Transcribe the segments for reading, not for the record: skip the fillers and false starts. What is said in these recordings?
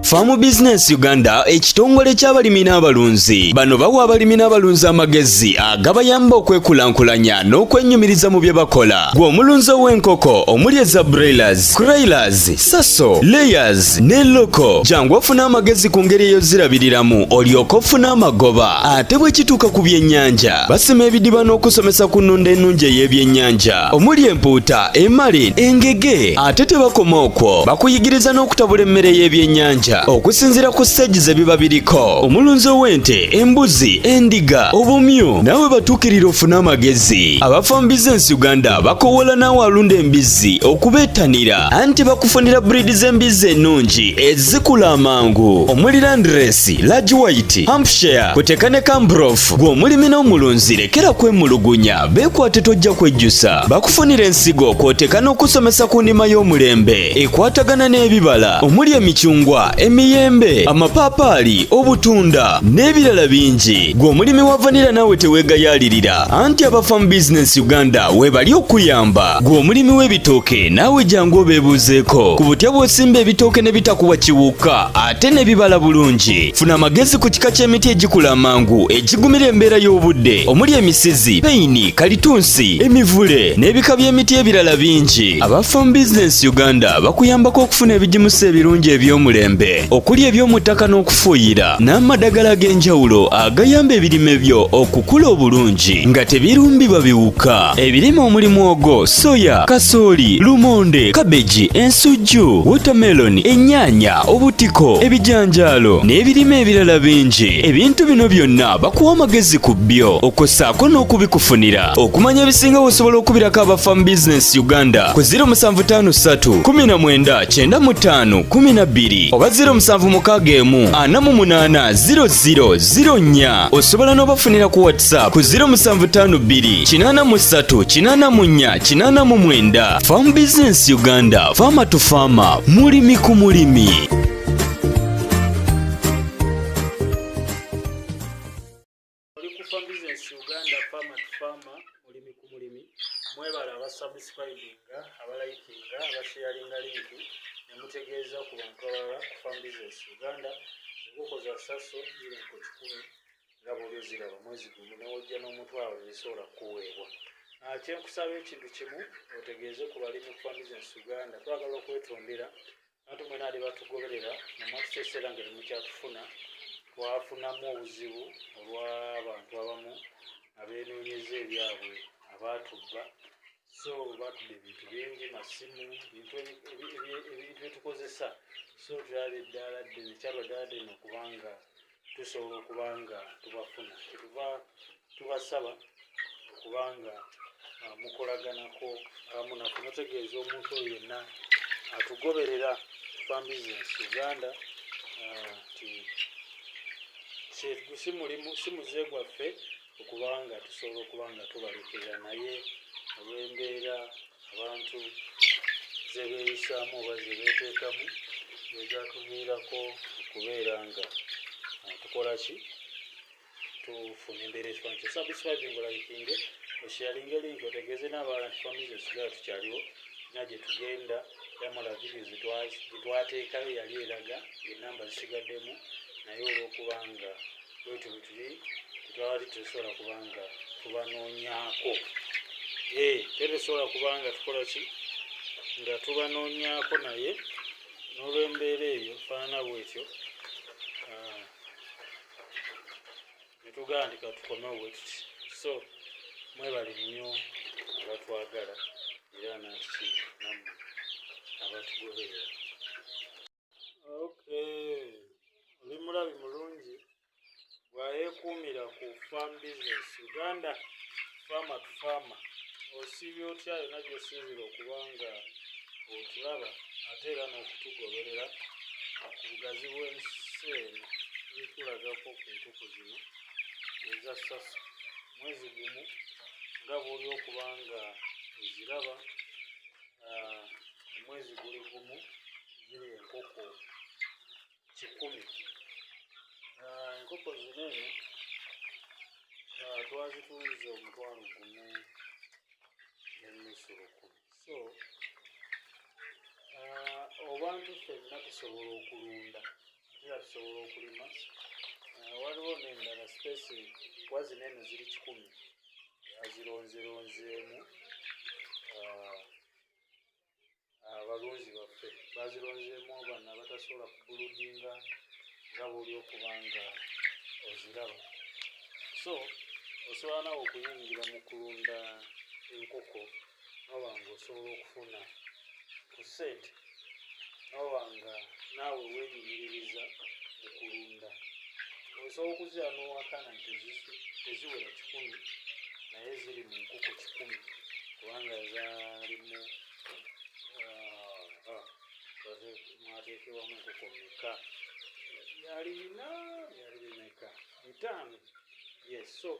Farm Business Uganda, ekitongole ky'abalimi n'abalunzi. Bano bawa abalimi n'abalunzi amagezi agabayamba okwekulankulanya n'okwennyumiriza mu bye bakola. Gwe omulunzi ow'enkoko omuli eza broilers, kuroilers, saso, layers ne local, jangu ofune amagezi ku ngeri ey'ozirabiriramu olyoke ofune amagoba. Ate bwe kituuka ku byennyanja, basima ebidiba n'okusomesa ku nnunda ennungi ey'ebyennyanja omuli empuuta, emale, engege. Ate tebakoma okwo, bakuyigiriza n'okutabula emmere y'ebyennyanja okusinziira ku stage ze biba biriko. Omulunzi ow'ente, embuzi, endiga, obumyu, naawe batuukirira ofune amagezi. Aba Farm Business Uganda bakowoola naawe alunda embizzi okubeettanira, anti bakufunira breed z'embizzi ennungi ezikula amangu omuli Landrace, Large White, Hampshire, kuteka ne Cambrof. Gwe omulimi n'omulunzi, lekera kwemulugunya, beekwate, tojja kwejjusa. Bakufunira ensigo kw'oteeka n'okusomesa ku nnima y'omulembe ekwatagana n'ebibala omuli emicungwa, emiyembe, amapaapaali, obutunda n'ebirala bingi. Gwe omulimi wa vanilla, naawe teweegayaalirira, anti aba Farm Business Uganda weebali okuyamba. Gwe omulimi w'ebitooke, naawe jangu obeebuuzeeko ku butya bw'osimba ebitooke ne bitakuwa kiwuka ate ne bibala bulungi. Funa amagezi ku kika ky'emiti egikula amangu egigumira embeera y'obudde omuli emisizi, peyini, kalitunsi, emivule n'ebika by'emiti ebirala bingi. Aba Farm Business Uganda bakuyambako okufuna ebigimusa ebirungi eby'omulembe okuli eby'omu ttaka n'okufuuyira n'amadagala ag'enjawulo agayamba ebirime byo okukula obulungi nga tebirumbibwa biwuka. Ebirime omuli mwogo, soya, kasooli, lumonde, kabeji, ensujju, watermelon, ennyaanya, obutiko, ebijanjaalo n'ebirime ebirala bingi. Ebintu bino byonna bakuwa amagezi ku byo okwossaako n'okubikufunira. Okumanya ebisinga, osobola okubirako aba Farm Business Uganda ku 0753 19 95 12 oba 0761 48 00 04. Osobola n'obafunira ku WhatsApp ku 0752 83 84 89. Farm Business Uganda, farmer to farmer, mulimi ku mulimi. Oli ku Farm Business Uganda, farmer to farmer, mulimi ku mulimi. Mwebale abasubscribinga, abalikinga, abasharinga link ne mutegeeza ku bantu abalala ku Farm Business Uganda. Enkoko za saso ziri ku 100 nga bwoli oziraba. Mwezi gumu newojja n'omutwalo zisobola kukuweebwa. Kyenkusaba ekintu kimu, otegeeze ku balimi ku Farm Business Uganda. Twagala okwetondera abantu mwena ali batugoberera namwatuseseera nga temukyatufuna. Twafunamu obuzibu olw'abantu abamu abeenoonyeza ebyabwe abaatubba. So batubba ebintu bingi, masimu, bintu ebintu byetukozesa. So tulaba eddaala ddene, kyalwa ddala ddene okubanga tusobola okuba nga tubafuna. Kyetuva tubasaba okubanga mukolaganako awamu naffe, notegeeza omuntu oyo yenna atugoberera Farm Business Uganda nti si mulimu, si muze gwaffe okubanga tusobola okuba nga tubalekerera, naye olw'embeera abantu ze beeyisaamu oba ze beeteekamu ezatuviirako okubeera nga tukola ki, tufuna embeera ekifaananyi kyo. Subscribing, olikinge, osharinge link, otegeeze n'abalala nti Farm Business Uganda tukyaliwo nga gye tugenda. Yamala video zetwateekayo yali eraga ng'enamba zisigaddemu, naye olw'okubanga bwetyo bwe tuli, tetwali tetusobola kubanga tubanoonyaako. Tetusobola kubanga tukola ki nga tubanoonyaako, naye n'olw'embeera eyo faanana bwetyo, netugamba nti katukomewo bwe tuti. So mwebale nnyo abatwagala era nakiki nammwe abatugoberera. Okay, oli mulabi mulungi bw'ayeekuumira ku Farm Business Uganda, farmer to farmer. Osiibye otya yonna gy'osinzira okuba nga otulaba ate era n'okutugoberera ku bugazi bw'ensi eno? Tulagako ku nkoko zino eza saso. Mwezi gumu nga bw'oli okuba nga oziraba, omwezi guli gumu, ziri enkoko 100. Enkoko zino eno twazitunze 1500. So abantu ffenna tusobola okulunda. tusobola okulima. Waliwo n'endala space kuba zino eno ziri 100, azironzeronzeemu abalunzi baffe bazironzeemu bano abatasobola kubuludinga nga bw'oli okuba nga oziraba. So osobola naawe okuyingira mu kulunda enkoko noba nga osobola okufuna ku ssente, noba nga naawe weenyumiririza mu kulunda. Osobola okuzira n'owakana nti teziwera 100, naye ziri mu nkoko 100 kubanga zaalimu mwateekebwamu enkoko mmeka? Byali bina, byali bimeka? 5. Yes, so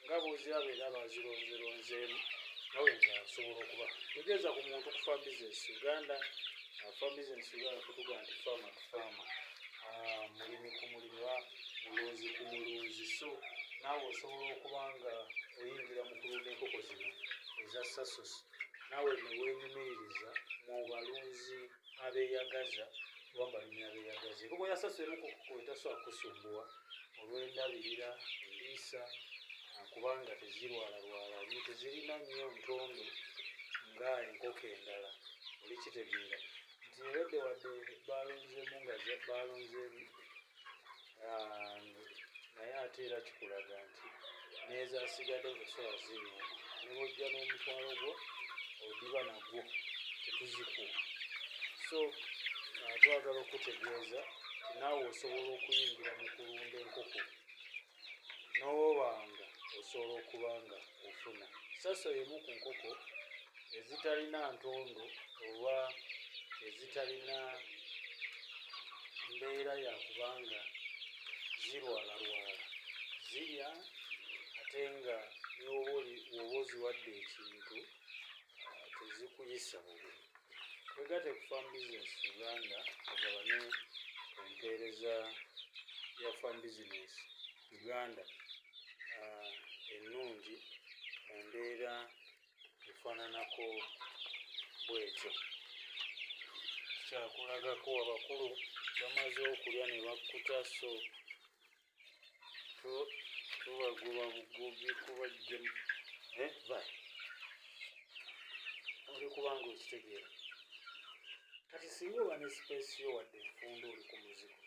nga bw'oziraba era bazironzeronzeemu, nawe nga osobola okuba tegeeza ku muntu ku Farm Business Uganda. Farm Business Uganda tutugaa nti farmer to farmer, mulimi ku mulimi oba mulunzi ku mulunzi. So naawe osobola okuba nga oyingira mu kulunda enkoko zino eza Sasso naawe ne weenyumiririza mu balunzi abeeyagaza oba mu balimi abeeyagaza. Enkoko ya Sasso emu ku nkoko etasobola kukusumbuwa olw'endabirira, endiisa, kubanga tezirwalalwala nnyo, tezirina nnyo ntondo nga enkoko endala. Oli kitegeera nti eredde wadde balonzeemu nga balonzeemu, naye ate era kikulaga nti n'ezasigadde tosobola zinyooma. Ne bw'ojja n'omutwalo gwo odiba nagwo, tetuzikuwa. So twagala okutegeeza nti naawe osobola okuyingira mu kulunda enkoko n'oba nga osobola okuba nga ofuna. Sasso y'emu ku nkoko ezitalina ntondo oba ezitalina mbeera ya kubanga zirwalalwala, zirya ate nga ne bw'oba oziwadde ekintu tezikuyisa bubi. Wegatte ku Farm Business Uganda ogabane empeereza ya Farm Business Uganda ennungi mu mbeera efaananako bw'etyo. Tukyakulagako abakulu bamaze okulya ne bakkuta, so tubagoba bugobi kubajja va oli kubanga okitegeera. Kati singa oba ne space yo wadde enfunda oli ku muzigo,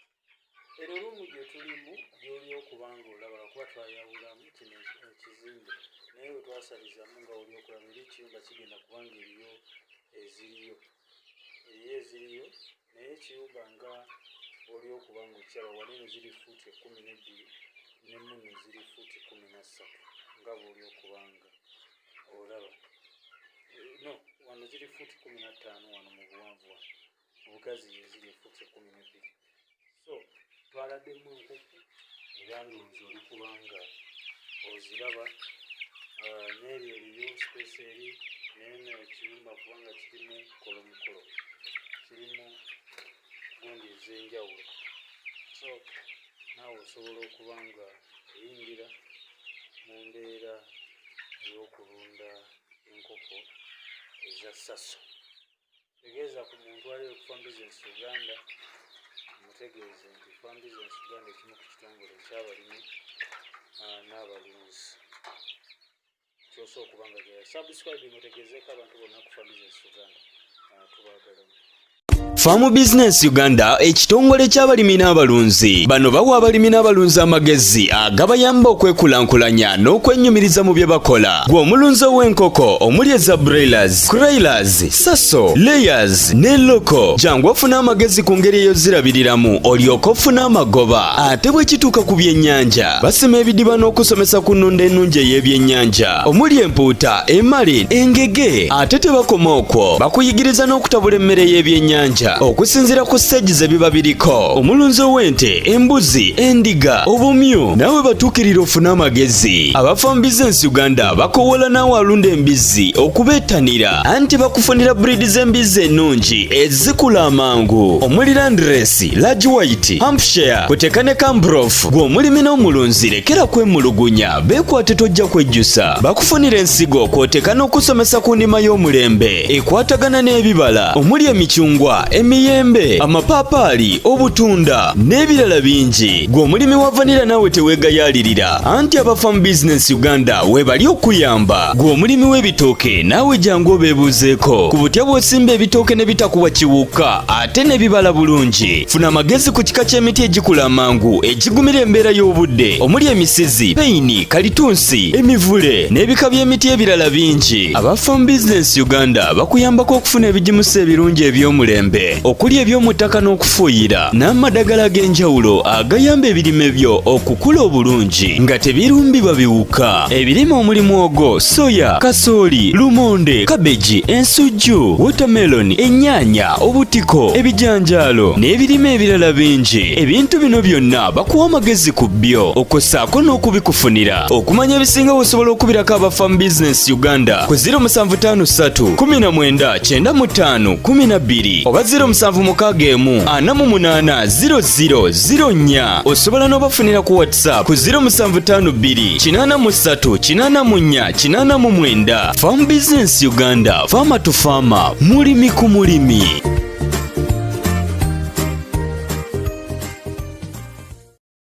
ero room gye tulimu gy'oli okuba nga olaba, lwakuba twayawulamu kino ekizimbe, naye we twasalizamu nga oli okulaba eri ekiyumba kigenda kubanga eriyo eziriyo, eriyo eziriyo, naye ekiyumba nga oli okuba nga okiraba wano eno ziri fuuti 12 ne muno ziri fuuti 13 nga bw'oli okuba nga olaba. No, wano ziri fuuti 15 wano mu buwanvu, wano obugazi ziri fuuti 12. So twaladdemu enkoko era ndowooza oli kubanga oziraba n'eryo eriyo space eri naye ekiyumba kubanga kirimu kolomukolo, kirimu gundi ez'enjawulo. So naawe osobola okuba nga oyingira mu mbeera ey'okulunda enkoko eza Sasso. Tegeeza ku muntu ali ku Farm Business Uganda, mutegeeze nti Farm Business Uganda ekimu ku kitongole ekyabalimi n'abalunzi kyosobola okuba nga subscribe, mutegeezeeko abantu bonna ku Farm Business Uganda. Tubaagala nnyo. Farm Business Uganda ekitongole ky'abalimi n'abalunzi. Bano bawa abalimi n'abalunzi amagezi agabayamba okwekulankulanya n'okwennyumiriza mu bye bakola. Gwe omulunzi ow'enkoko omuli eza broilers, kuroilers, Sasso, layers ne local, jangu ofune amagezi ku ngeri ey'ozirabiriramu olyoke ofune amagoba. Ate bwe kituuka ku byennyanja, basima ebidiba n'okusomesa ku nnunda ennungi ey'ebyennyanja omuli empuuta, emale, engege. Ate tebakoma okwo, bakuyigiriza n'okutabula emmere y'ebyennyanja okusinziira ku stage ze biba biriko. Omulunzi ow'ente, embuzi, endiga, obumyu, naawe batuukirira ofune amagezi. Aba Farm Business Uganda bakowoola naawe alunda embizzi okubeettanira, anti bakufunira breed z'embizzi ennungi ezikula amangu omuli Landrace, Large White, Hampshire, kuteka ne Cambrof. Gwe omulimi n'omulunzi lekera kwemulugunya, beekwate tojja kwejjusa. Bakufunira ensigo kwoteka n'okusomesa ku ndima y'omulembe ekwatagana n'ebibala omuli emicungwa. Emiyembe, amapaapaali, obutunda n'ebirala bingi. Gwe omulimi wa vanilla naawe teweegayaalirira, anti aba Farm Business Uganda weebali okuyamba. Gwe omulimi w'ebitooke naawe jangu obeebuuzeeko ku butya bw'osimba ebitooke ne bitakuwa kiwuka ate ne bibala bulungi. Funa amagezi ku kika ky'emiti egikula amangu egigumira embeera y'obudde omuli emisizi, peyini, kalitunsi, emivule n'ebika by'emiti ebirala bingi. Aba Farm Business Uganda bakuyambako okufuna ebigimusa ebirungi eby'omulembe okuli eby'omu ttaka n'okufuuyira n'amadagala ag'enjawulo agayamba ebirime byo okukula obulungi nga tebirumbibwa biwuka. Ebirime omuli mwogo, soya, kasooli, lumonde, kabeji, ensujju, watermelon, ennyaanya, obutiko, ebijanjaalo n'ebirime ebirala bingi. Ebintu bino byonna bakuwa amagezi ku byo okwo n'okubikufunira. Okumanya ebisinga osobola okubirako aba Farm Business Uganda ku 0753 19 95 12 oba 0761 48 00 04. Osobola n'obafunira ku WhatsApp ku 0752 83 84 89. Farm Business Uganda, farmer to farmer, mulimi ku mulimi.